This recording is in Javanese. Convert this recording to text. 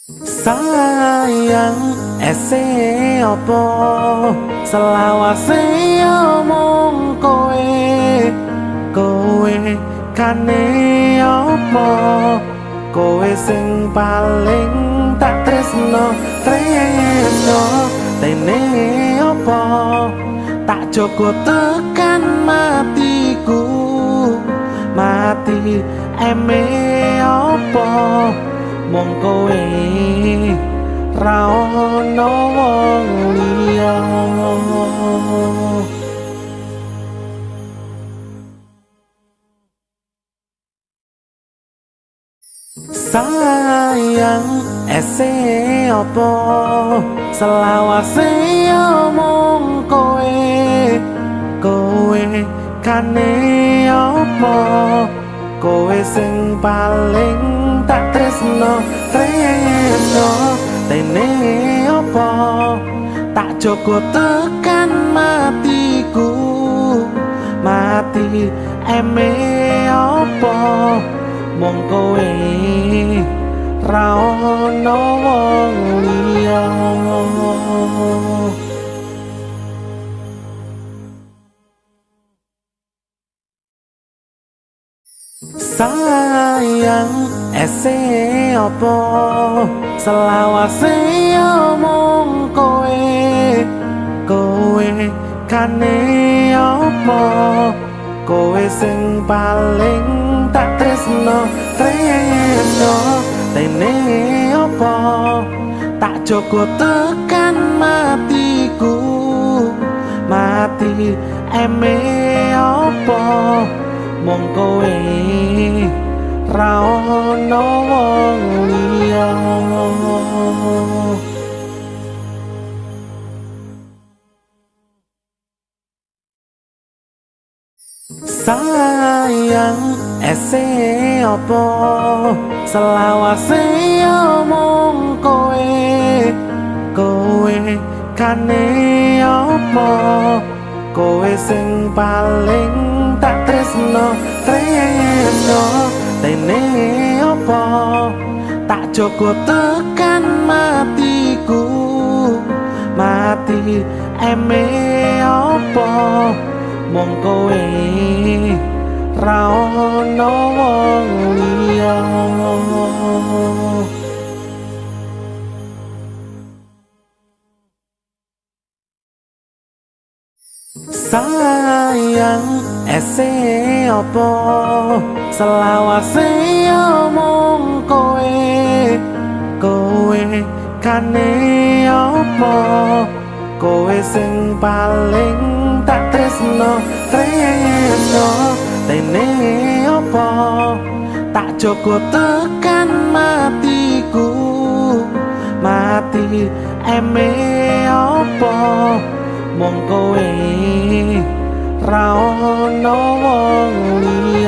Sayang, ese opo? Selawase omong kowe. Kowe kane opo? Kowe sing paling tak tresno, tresno. Tene opo? Tak jogo tekan matiku. Mati eme opo? Mung kowe, ra ono wong liya. Sayang, ese opo? Selawase omong kowe. Kowe kane opo? Kowe sing paling tak tresno, tresno. Tene opo? Tak jogo tekan matiku. Mati eme opo? Mung kowe, ra ono wong liya. Sayang, ese opo? Selawase omong kowe. Kowe kane opo? Kowe sing paling tak tresno, tresno. Tene opo? Tak jogo tekan matiku. Mati eme opo? Mung kowe, ra ono wong liya. Sayang, ese opo? Selawase omong kowe. Kowe kane opo? Kowe sing paling tak tresno, tresno. Tene opo? Tak jogo tekan matiku. Mati eme opo? Mung kowe, ra ono wong liya. Sayang, ese opo? Selawase omong kowe. Kowe kane opo? Kowe sing paling tak tresno, tresno. Tene opo? Tak jogo tekan matiku. Mati eme opo? Mung kowe, ra ono wong liya.